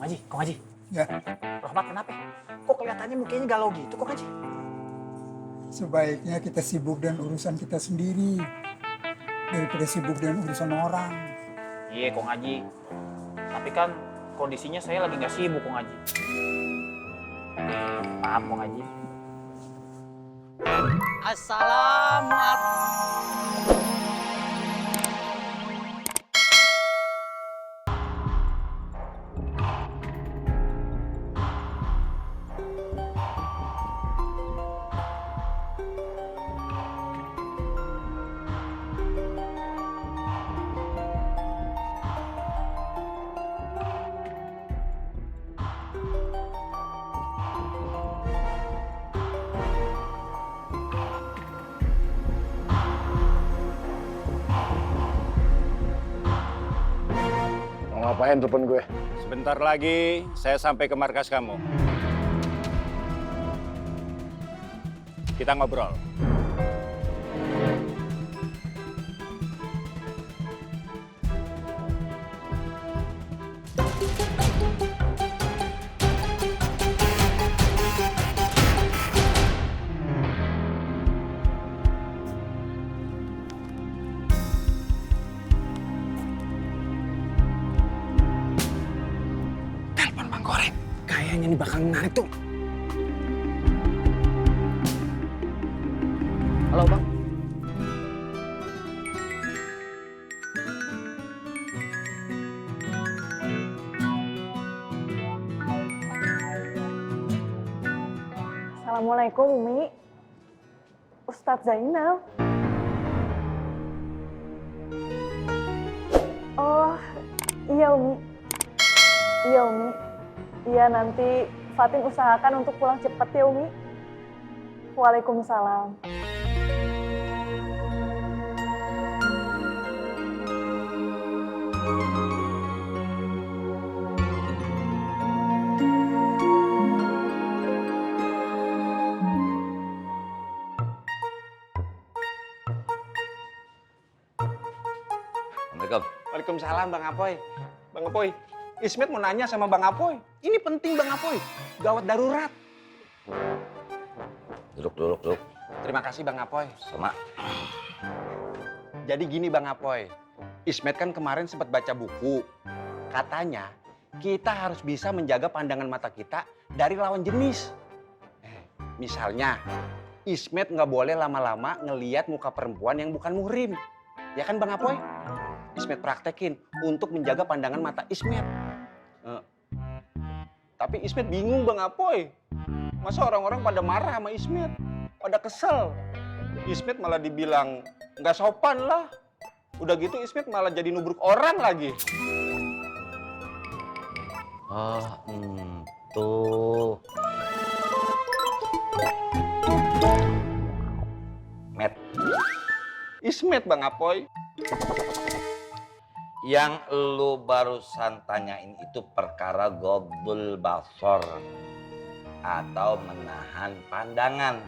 Kong Haji. Ya, Rahmat kenapa? Kok kelihatannya mukanya galau gitu, Kong Haji? sebaiknya kita sibuk dengan urusan kita sendiri daripada sibuk dengan urusan orang. Iya, Kong Haji. Tapi kan kondisinya saya lagi nggak sibuk, Kong Haji. Maaf, Kong Haji. Assalamualaikum. Mau ngapain telepon gue? Sebentar lagi saya sampai ke markas kamu. Kita ngobrol. Telepon Bang Goreng. Kayaknya ini bakal menarik tuh. Halo, Bang. Assalamualaikum Umi. Ustadz Zainal. Oh, iya Umi. Iya Umi. Iya nanti Fatin usahakan untuk pulang cepat ya Umi. Waalaikumsalam. Assalamualaikum. Waalaikumsalam Bang Apoy. Bang Apoy, Ismet mau nanya sama Bang Apoy. Ini penting Bang Apoy, gawat darurat. Duduk. Terima kasih Bang Apoy. Sama. Jadi gini Bang Apoy, Ismet kan kemarin sempat baca buku. Katanya kita harus bisa menjaga pandangan mata kita dari lawan jenis. Misalnya, Ismet nggak boleh lama-lama ngeliat muka perempuan yang bukan muhrim. Ya kan Bang Apoy? Ismet praktekin untuk menjaga pandangan mata Ismet. Tapi Ismet bingung Bang Apoy. Masa orang-orang pada marah sama Ismet? Pada kesel. Ismet malah dibilang nggak sopan lah. Udah gitu Ismet malah jadi nubruk orang lagi. Oh, tuh. Met, Ismet Bang Apoy. yang lu barusan tanyain itu perkara gobul basor atau menahan pandangan.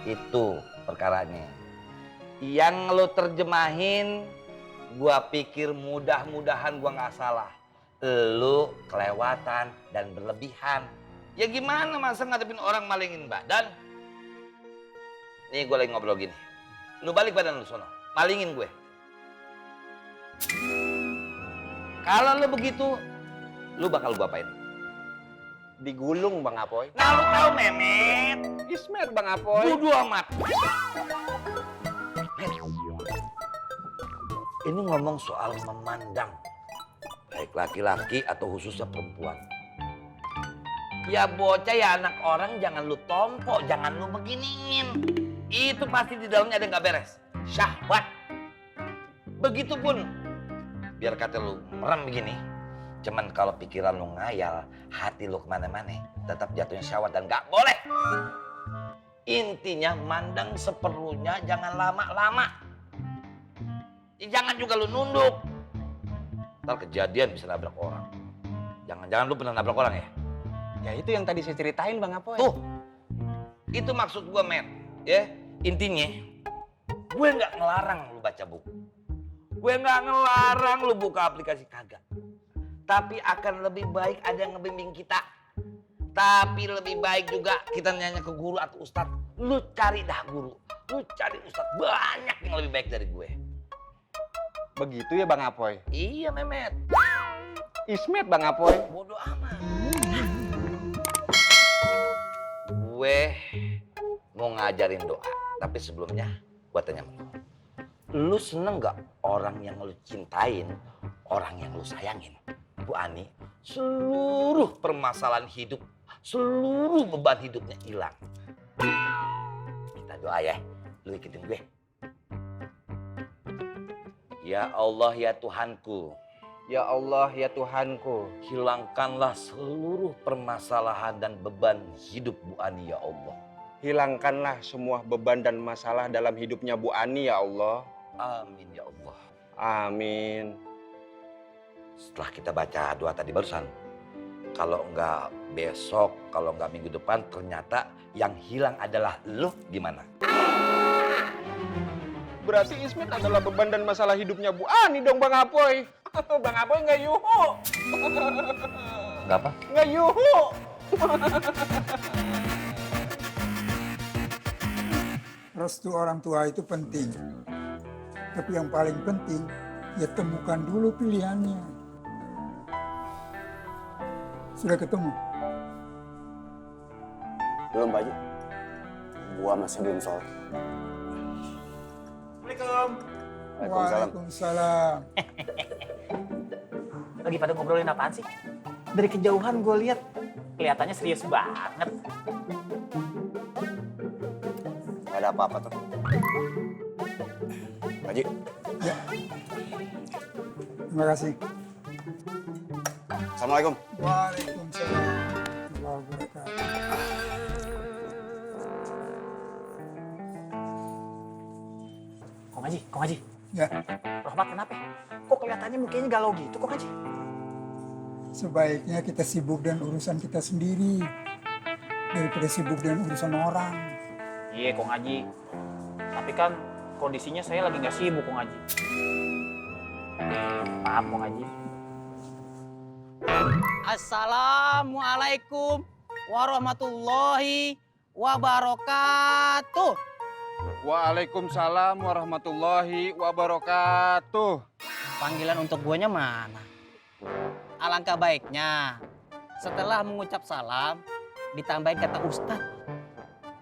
Itu perkaranya. Yang lu terjemahin, gua pikir mudah-mudahan gua nggak salah. Lu kelewatan dan berlebihan. Ya gimana masa ngadepin orang malingin badan? Nih gue lagi ngobrol gini. Lu balik badan lu sono, malingin gue. Kalau lu begitu, lu bakal gua apain? Digulung Bang Apoy. Nah lu tahu Memet, Ismet Bang Apoy. bodo amat. Ini ngomong soal memandang, baik laki-laki atau khususnya perempuan. Ya bocah ya anak orang jangan lu tompo, jangan lu beginiin. Itu pasti di dalamnya ada yang nggak beres. Syahwat. Begitupun, biar kata lu merem begini. Cuman kalau pikiran lu ngayal, hati lu kemana-mana, tetap jatuhnya syahwat dan nggak boleh. Intinya mandang seperlunya, jangan lama-lama. Jangan juga lu nunduk. Ntar kejadian bisa nabrak orang. Jangan-jangan lu pernah nabrak orang ya? Ya itu yang tadi saya ceritain Bang Apoy. Tuh, itu maksud gue, Met. Ya, intinya, gue nggak ngelarang lu baca buku. Gue nggak ngelarang lu buka aplikasi, kagak. Tapi akan lebih baik ada yang ngebimbing kita. Tapi lebih baik juga kita nanya ke guru atau ustadz. Lu cari dah guru. Lu cari ustadz. Banyak yang lebih baik dari gue. Begitu ya Bang Apoy? Iya Mehmet. Ismet Bang Apoy. Bodoh amat. Gue mau ngajarin doa. Tapi sebelumnya gue tanya sama lu. Lu seneng gak orang yang lu cintain, orang yang lu sayangin? Bu Ani, seluruh permasalahan hidup, seluruh beban hidupnya hilang. Kita doa ya, lu ikutin gue. Ya Allah ya Tuhanku, Ya Allah ya Tuhanku, hilangkanlah seluruh permasalahan dan beban hidup Bu Ani ya Allah. hilangkanlah semua beban dan masalah dalam hidupnya Bu Ani ya Allah. Amin ya Allah. Amin. Setelah kita baca doa tadi barusan, kalau enggak besok, kalau enggak minggu depan, ternyata yang hilang adalah lu, gimana? Berarti Ismet adalah beban dan masalah hidupnya Bu Ani dong Bang Apoy. Bang Apoy nggak yuhu. Enggak apa? Nggak yuhu. Restu orang tua itu penting. Tapi yang paling penting, ya temukan dulu pilihannya. Sudah ketemu? Belum, Pak Haji. Gua masih belum sholat. Assalamualaikum. Waalaikumsalam. Waalaikumsalam. Lagi pada ngobrolin apaan sih? Dari kejauhan gue lihat kelihatannya serius banget. Gak ada apa-apa tuh. Pak Haji, Ya. Terima kasih. Assalamualaikum. Waalaikumsalam warahmatullahi wabarakatuh. Kong Haji. Ya, Rohmat kenapa? Kok kelihatannya mukanya galau gitu, Kong Haji? sebaiknya kita sibuk dengan urusan kita sendiri daripada sibuk dengan urusan orang. Iya, Kong Haji. Tapi kan kondisinya saya lagi nggak sibuk, Kong Haji. Maaf, Kong Haji. Assalamualaikum warahmatullahi wabarakatuh. Waalaikumsalam warahmatullahi wabarakatuh. Panggilan untuk guanya mana? Alangkah baiknya setelah mengucap salam ditambahin kata Ustadz.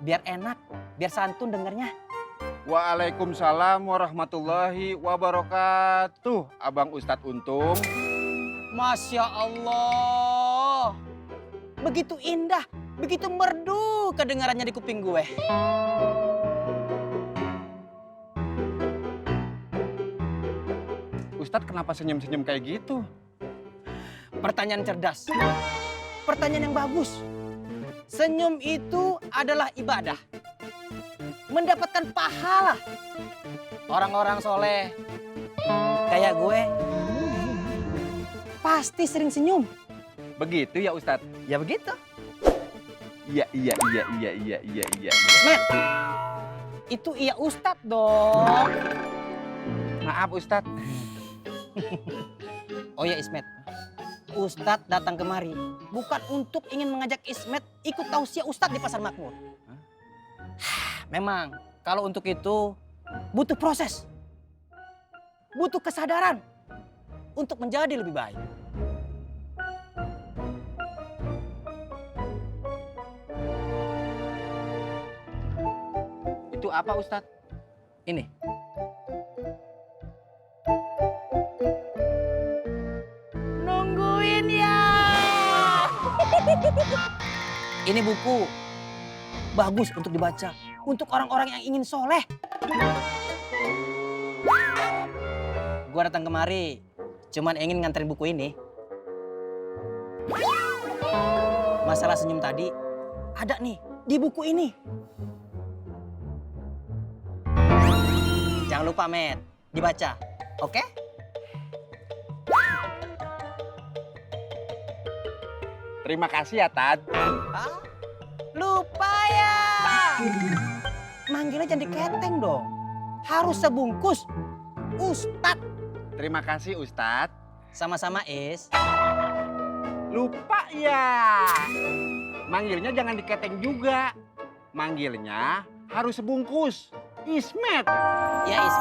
Biar enak, biar santun dengarnya. Waalaikumsalam warahmatullahi wabarakatuh. Abang Ustadz Untung. Masya Allah. Begitu indah, begitu merdu kedengarannya di kuping gue. Ustadz kenapa senyum-senyum kayak gitu? Pertanyaan cerdas. Pertanyaan yang bagus. Senyum itu adalah ibadah. Mendapatkan pahala. Orang-orang soleh kayak gue pasti sering senyum. Begitu ya Ustadz? Ya begitu. Iya. Met, itu iya Ustadz dong. Maaf Ustadz. Oh ya Ismet, Ustadz datang kemari bukan untuk ingin mengajak Ismet ikut tausiah Ustadz di Pasar Makmur. Memang kalau untuk itu butuh proses, butuh kesadaran untuk menjadi lebih baik. Itu apa Ustadz? Ini. Nungguin ya. Ini buku bagus untuk dibaca untuk orang-orang yang ingin soleh. Gua datang kemari cuman ingin nganterin buku ini. Masalah senyum tadi ada nih di buku ini. Jangan lupa, Met, dibaca. Oke? Terima kasih ya Tad. Hah? Lupa ya? Manggilnya jangan diketeng dong. Harus sebungkus. Ustadz. Terima kasih Ustadz. Sama-sama Is. Lupa ya. Manggilnya jangan diketeng juga. Manggilnya harus sebungkus. Ismet. Ya Is.